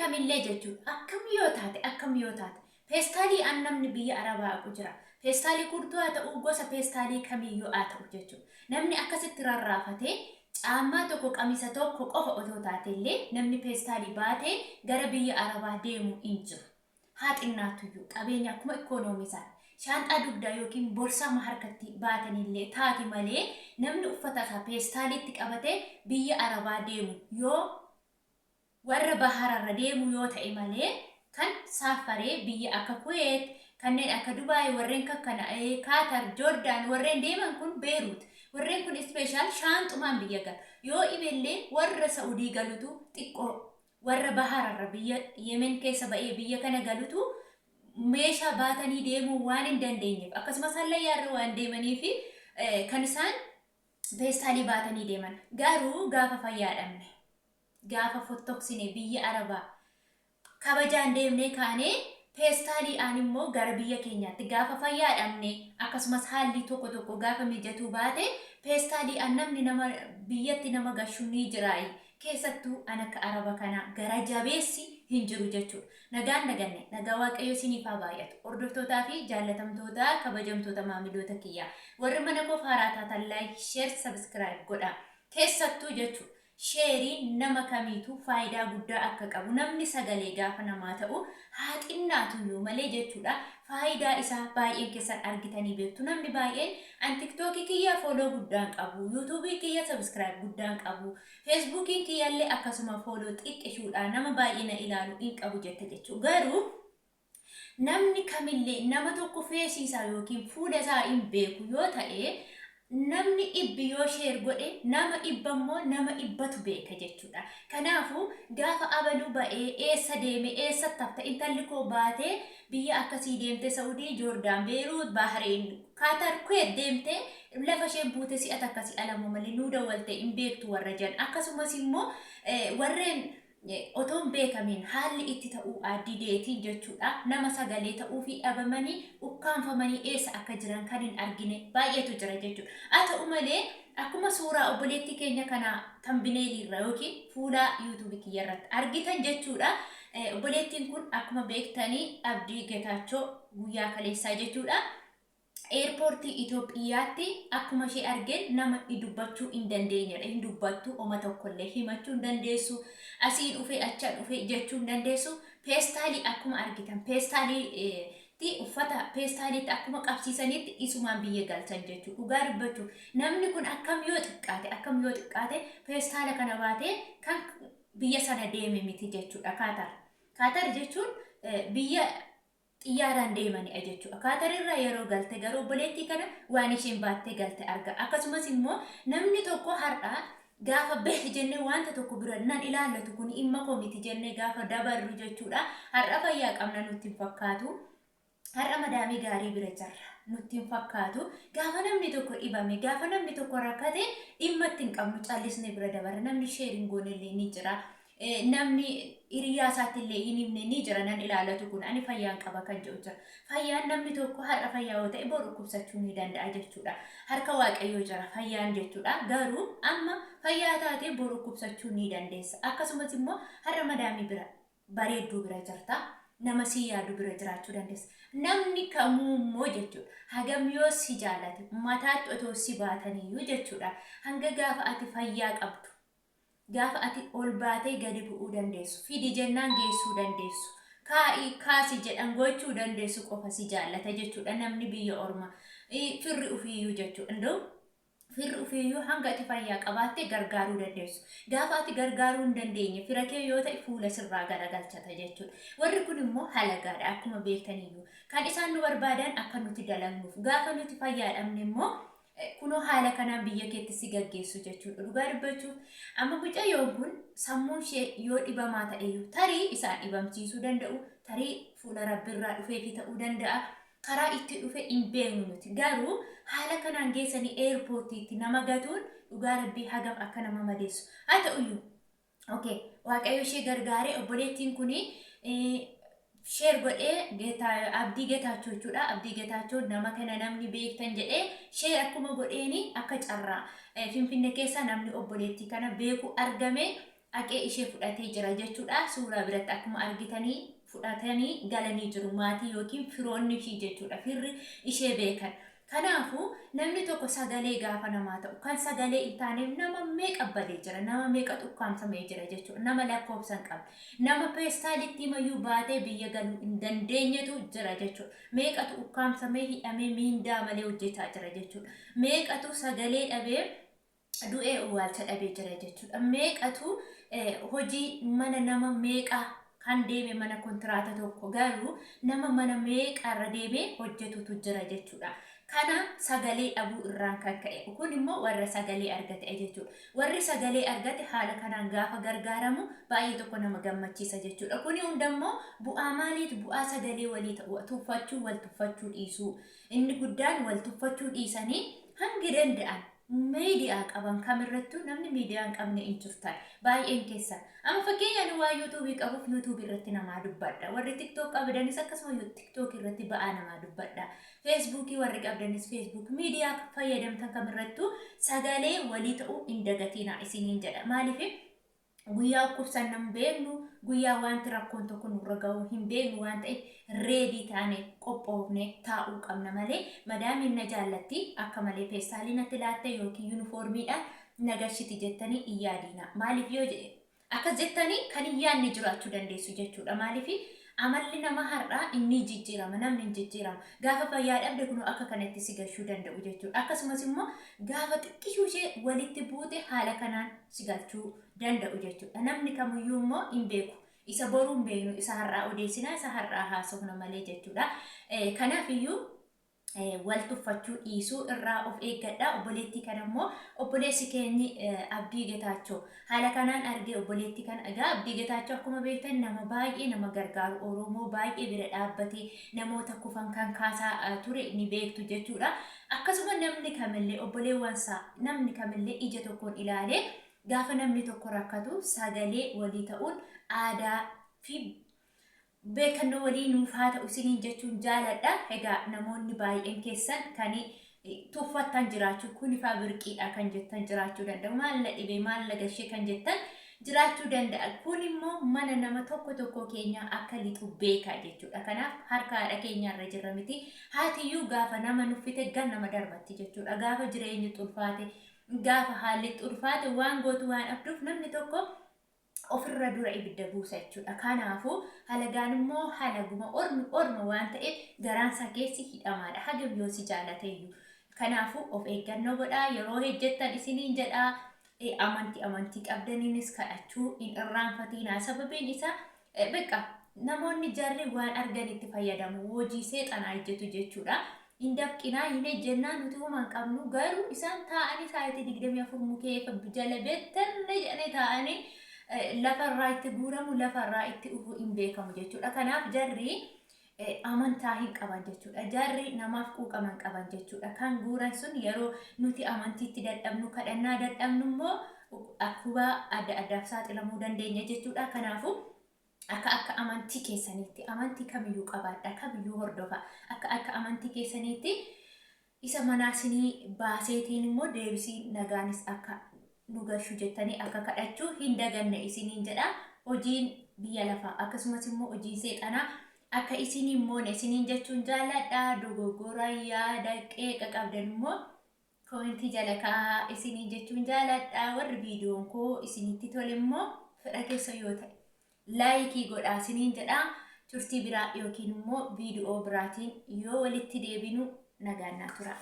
kamillee jechuudha akkam yoo taate akkam yoo taate peestaalii an namni biyya arabaa aqu jira. Peestaalii kurtuu haa ta'u gosa peestaalii kamiyyuu haa ta'u jechuudha. Namni akkasitti rarraafatee caammaa tokko qamisa tokko qofa otoo taatellee namni peestaalii baatee gara biyya arabaa deemu hin jiru. Haa xinnaatuyyuu qabeenya akkuma ikoonoomii isaati. Shaanxaa dugdaa yookiin borsaama harkatti baatanillee taati malee namni uffata isaa peestaaliitti qabatee biyya arabaa deemu yoo warra bahararra deemu yoo ta'e malee kan saaffaree biyya akka Kuweet, kanneen akka Dubaay, warreen kakkana Kaatar, Joordaan warreen deeman kun Beeruut. Warreen kun ispeeshaal shaanxumaan biyya galu. Yoo ibellee warra Sa'udii galutu xiqqoo warra bahararra biyya Yemen keessa ba'ee biyya kana galutu meeshaa baatanii deemuu waan hin dandeenyeef akkasumas hallayyaarra waan deemaniif kan isaan peestaalii baatanii deeman. Garuu gaafa fayyaa dhabne, gaafa fottoksine biyya Arabaa kabajaan deemnee kaanee peestaaliidhaan immoo gara biyya keenyaatti gaafa fayyaa dhabne akkasumas haalli tokko tokko gaafa mijatuu baate peestaaliidhaan namni nama biyyatti nama gashu ni jiraayi. Keessattuu an akka Araba kanaa gara jabeessi hin jiru jechuudha. Nagaan naganne nagaa Waaqayyo isiniif haa baay'atu. Hordoftootaa fi jaallatamtoota kabajamtoota maamiloota kiyyaa. Warri mana koof haaraa taatan like, share, subscribe godhaa. Keessattuu jechuudha. Sheeriin nama kamiituu faayidaa guddaa akka qabu namni sagalee gaafa namaa ta'u haa xinnaatuyyuu malee jechuudha. Faayidaa isaa baay'een keessan argitanii beektu. Namni baay'een an tiktookii kiyya follow guddaan qabu, yuutuubii kiyya subscribe guddaan qabu, feesbuukiin kiyyallee akkasuma follow xiqqishuudha nama baay'ee na ilaalu hin qabu jette jechuudha. Garuu namni kamillee nama tokko feesiisaa yookiin fuula isaa hin beeku yoo ta'e namni dhibbi yoo sheer godhe nama dhibba immoo nama dhibbatu beeka jechuudha. Kanaafuu gaafa abaluu ba'ee eessa deeme eessatti hafta intalli koo baatee biyya akkasii deemte Saudii, Joordaan, Beeruut, Bahreen, Kaatar, Kuweet deemte lafa isheen buute si'a takka si'a lama malee nuu dawwalte hin beektu warra jedhan. Akkasumas immoo warreen otoo hin beekamiin haalli itti ta'uu dideetiin jechuudha. Nama sagalee ta'uufii dhabamanii ukkaanfamanii eessa akka jiran kan hin argine baay'eetu jira jechuudha. Haa ta'u malee akkuma suuraa obboleettii keenya kana tambineeliirra yookiin fuula yuutuubii kiyya irratti argitan jechuudha. Obboleettiin kun akkuma beektanii Abdii Getaachoo guyyaa kaleessaa jechuudha. Eerpoortii Itoophiyaatti akkuma ishee argeen nama dubbachuu hin dandeenyedha. Hin dubbattu, oma tokkollee himachuu hin dandeessu. Asiin dhufee achaan dhufee jechuu hin dandeessu. Peestaalii akkuma argitan peestaalii ti uffata peestaaliitti akkuma qabsiisanitti isumaan biyya galchan jechuudha. Dhugaa dubbachuuf namni kun akkam yoo xiqqaate akkam yoo xiqqaate peestaala kana baatee kan biyya sana deeme miti jechuudha. Kaatar. Kaatar jechuun biyya xiyyaaraan deemanidha jechuudha. Kaatar irraa yeroo galte garuu obboleettii kana waan isheen baattee galte arga. Akkasumas immoo namni tokko har'a gaafa beh jennee wanta tokko bira nan ilaallatu kun dhimma koo miti jennee gaafa dabarru jechuudha. Har'a fayyaa qabna nutti hin fakkaatu. Har'a madaamii gaarii bira jirra nutti hin fakkaatu. Gaafa namni tokko dhibame, gaafa namni tokko rakkate dhimma itti hin qabnu callisnee bira dabarra. Namni sheer hin goone illee ni jira. Namni hiriyaa isaatti illee hin himne ni jira nan ilaallatu kun ani fayyaan qaba kan jedhu jira. Fayyaan namni tokko har'a fayyaa yoo ta'e boru dhukkubsachuu ni danda'a jechuudha. Harka Waaqayyoo jira fayyaan jechuudha. Garuu amma fayyaa taatee boru dhukkubsachuu ni dandeessa. Akkasumas immoo har'a madaamii bira bareedduu bira jirta. Nama si yaadu bira jiraachuu dandeessa. Namni kamuu immoo jechuudha. Hagam yoo si jaallate mataatti otoo si baataniyyuu jechuudha. Hanga gaafa ati fayyaa qabdu gaafa ati ol baatee gadi bu'uu dandeessu, fidi jennaan geessuu dandeessu, kaa'ii kaasi jedhan gochuu dandeessu qofa si jaallata jechuudha namni biyya ormaa. Firri ofiiyyuu jechuudha. Indoo firri ofiiyyuu hanga ati fayyaa qabaatte gargaaruu dandeessu. Gaafa ati gargaaruu hin dandeenye fira kee yoo ta'e fuula sirraa garagalchata jechuudha. Warri kun immoo halagaadha akkuma beektaniyyuu. Kan isaan nu barbaadan akka nuti dalagnuuf. Gaafa nuti fayyaa dhabne immoo kunoo haala kanaan biyya keetti si gaggeessu jechuudha. Dhugaa dubbachuuf amma mucayyoon kun sammuun ishee yoo dhibamaa ta'eyyuu tarii isaan dhibamsiisuu danda'u, tarii fuula Rabbiirraa dhufeefi ta'uu danda'a. Karaa itti dhufe hin beeknu nuti. Garuu haala kanaan geessanii eerpoortiitti nama gatuun dhugaa Rabbii hagam akka nama madeessu. Haa ta'uyyuu okay, Waaqayyo ishee gargaaree obboleettiin kuni sheer godhee Abdii Getaachoo jechuudha. Abdii Getaachoo nama kana namni beektan jedhee sheer akkuma godheeni akka carraa Finfinne keessaa namni obboleettii kana beeku argame. Dhaqee ishee fudhatee jira jechuudha. Suuraa biratti akkuma argitanii fudhatanii galanii jiru maatii yookiin firoonni ishii jechuudha. Firri ishee beekan. Kanaafuu namni tokko sagalee gaafa namaa ta'u kan sagalee hin taaneef nama meeqa badee jira, nama meeqatu ukkaamsamee jira jechuudha. Nama lakkoofsa hin qabne, nama peestaalitti mayyuu baatee biyya galuu hin dandeenyetu jira jechuudha. Meeqatu ukkaamsamee hidhamee miindaa malee hojjechaa jira jechuudha. Meeqatu sagalee dhabee du'ee owwaalcha dhabee jira jechuudha. Meeqatu hojii mana nama meeqa kan deeme mana kontiraata tokko garuu nama mana meeqarra deemee hojjetutu jira jechuudha. Kana sagalee dhabuu irraan kan ka'e. Kun immoo warra sagalee argate jechuudha. Warri sagalee argate haala kanaan gaafa gargaaramu baay'ee tokko nama gammachiisa jechuudha. Kuni hundammoo bu'aa maaliiti? Bu'aa sagalee walii ta'uu, tuffachuu, wal tuffachuu dhiisuu. Inni guddaan wal tuffachuu dhiisanii hangi danda'an miidiyaa qaban kamirrattuu namni miidiyaa hin qabne hin jirtan baay'een keessan. Amma fakkeenya ani waa yuutuubii qabuuf yuutuubii irratti namaa dubbadha. Warri tiktook qabdanis akkasuma tiktook irratti ba'aa namaa dubbadha. Feesbuukii warri qabdanis feesbuuk miidiyaa fayyadamtan kamirrattuu sagalee walii ta'uu hin dagatiinaa isiniin jedha. Maaliif guyyaa dhukkubsanna hin beeknu, guyyaa wanti rakkoon tokko nurra ga'u hin beeknu waan ta'eef reedii taane qophoofne taa'uu qabna malee madaamiin na jaallatti akka malee peestaalii natti laatte yookiin yuunifoormiidhaan na gashiti jettanii hin yaadiina. Maaliif yoo akkas jettanii kan hin yaadne jiraachuu dandeessu jechuudha. Maaliif amalli nama har'aa inni jijjiirama, namni hin jijjiirama. Gaafa fayyaa dhabde kunoo akka kanatti si gashuu danda'u jechuudha. Akkasumas immoo gaafa xiqqishuu ishee walitti buute haala kanaan si galchuu danda'u jechuudha. Namni kamiyyuu immoo hin beeku. Isa boruu hin beeknu, isa har'aa odeessinaa, isa har'aa haasofna malee jechuudha. Kanaaf iyyuu wal tuffachuu dhiisuu irraa of eeggadha. Obboleettii kana immoo obboleessi keenyi Abdii Getaachoo haala kanaan argee obboleettii kana egaa Abdii Getaachoo akkuma beektan nama baay'ee nama gargaaru Oromoo baay'ee bira dhaabbatee namoota kufan kan kaasaa ture ni beektu jechuudha. Akkasuma namni kamillee obboleewwansaa namni kamillee ija tokkoon ilaalee gaafa namni tokko rakkatu sagalee walii ta'uun aadaa fi beekannoo walii nuuf haa ta'u isiniin jechuun jaaladha. Egaa namoonni baay'een keessan kan tuffattan jiraachuu kun ifaa birqiidha kan jettan jiraachuu danda'u. Maal na dhibee maal na gashee kan jettan jiraachuu danda'a. Kun immoo mana nama tokko tokko keenyaa akka lixu beeka jechuudha. Kanaaf harka haadha keenyaarra jirra miti. Haatiyyuu gaafa nama nuffite gan nama darbatti jechuudha. Gaafa jireenyi ulfaate gaafa haalli ulfaate waan gootu waan dhabduuf namni tokko ofirra dura ibidda buusa jechuudha. Kanaafuu halagaan immoo halaguma ormi orma waan ta'eef garaansaa keessi hidhamaadha. Hagam yoo si jaalate iyyuu. Kanaafuu of eeggannoo godhaa yeroo hojjettan isiniin jedhaa amantii amantii qabdaniinis kadhachuu hin irraanfatiinaa. Sababiin isaa beqa namoonni jarri waan arganitti fayyadamu hojii seexanaa hojjetu jechuudha. Hin dafqinaa hin ejjennaa nuti homa hin qabnu garuu isaan taa'anii sa'aatii 24 mukee jala beektanne jedhanii taa'anii lafarraa itti guuramu lafarraa itti dhufu hin beekamu jechuudha. Kanaaf jarri amantaa hin qaban jechuudha. Jarri namaaf quuqama hin qaban jechuudha. Kan guuran sun yeroo nuti amantiitti dadhabnu kadhannaa dadhabnu immoo dhukkuba adda addaaf saaxilamuu dandeenya jechuudha. Kanaafuu akka akka amantii keessaniitti amantii kamiyyuu qabaadha kamiyyuu hordofa akka akka amantii keessaniitti isa manaa isinii baaseetiin immoo deebisii nagaanis akka nu gashu jettanii akka kadhachuu hin daganne isiniin jedha. Hojiin biyya lafaa akkasumas immoo hojiin seexanaa akka isiniin moone isiniin jechuun jaalladha. Dogoggora yaada qeeqa qabdan immoo Koomentii jala kaa'aa isiniin jechuun jaaladha. Warri viidiyoon koo isinitti tole immoo fedha keessa yoo ta'e laayikii godhaa isiniin jedha. Turtii biraa yookiin immoo viidiyoo biraatiin yoo walitti deebinu nagaan naa tura.